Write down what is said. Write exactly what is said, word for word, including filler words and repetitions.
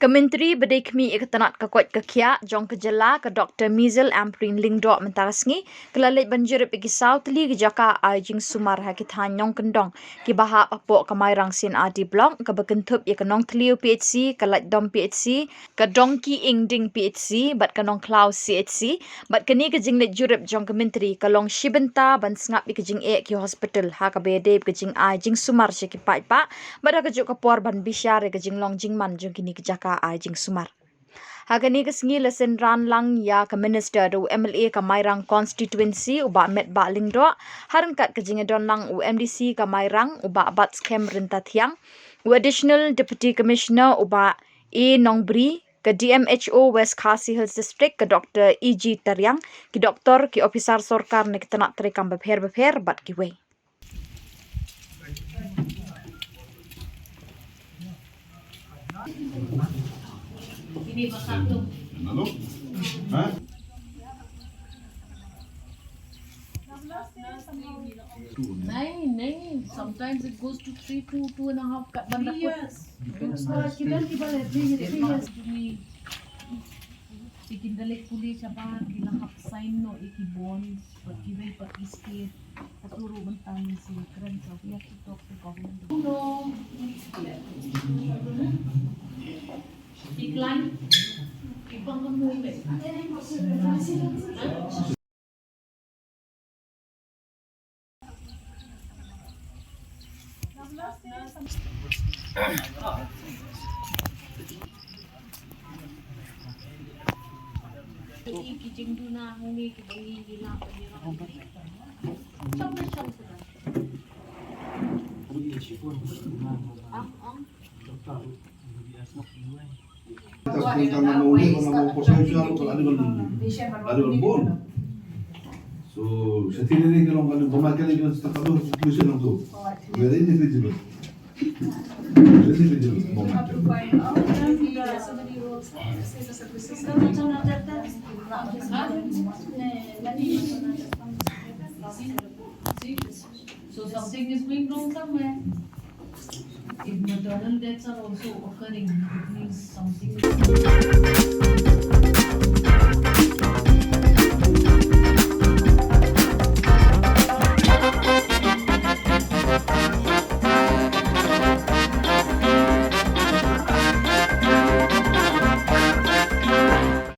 Ka Myntri ba dei khmih ïa ka tnat ka koit ka khiah jong ka jylla, ka Doktor Measles Ampareen Lyngdoh, mynta ka sngi ka la leit ban jurip ïa ki saw tylli ki jaka ai jingsumar ha ki thaiñ nongkyndong kiba hap hapoh ka Mairang C and R D Block, kaba kynthup ïa ka Nongthliew P H C, ka Laitdom P H C, ka Dongki Ingding P H C bad ka Nongkhlaw C H C. Bad kane ka jingleit jurip jong ka Myntri ka long shi bynta ban sngap ïa ka jingeh ki hospital ha kaba ïadei bad ka jingai jingsumar sha ki paidbah, bad ha kajuh ka por ban bishar ïa ka jinglong jingman jong kine ki jaka ai jingsumar. Ha kane ka sngi la synran lang ïa ka Minister da u M L A ka Mairang Constituency, u Bah Metbah Lyngdoh, ha ryngkat ka jingïadon lang u M D C ka Mairang, u Bah Batskhem Ryntathiang, u Additional Deputy Commissioner, u Bah A Nongbri, ka D M H O West Khasi Hills District, ka Doktor E G Tariang, ki doktor, ki ophisar sorkar na ki tnat treikam bapher bapher bad kiwei. Ini pasal tu. Lalu? Ha? Nahi, nahi. Sometimes it goes to three, two, two and a half. Kat ban three years. Depends on the student. Depends on the student. Three years. Ki kin da leit pule shabar, ki la hap sign noh ïa ki bonds, bad kiwei pat ki state. Hato ruh mynta ngin sa kren sa ïa ki talk to government. No. Ki klan, ki pang ka mui leh. Ki jingduna hangne kiba ngi ngi lah ban ïarap. Chong na chong suda. Ang, ang. So, sa tine ne ka long ka ba ma ka ne ka long ka ba ma ka ne ka long. Very individual. Very individual. Ba ma ka ne. So something is going wrong somewhere. If maternal deaths are also occurring, it means something is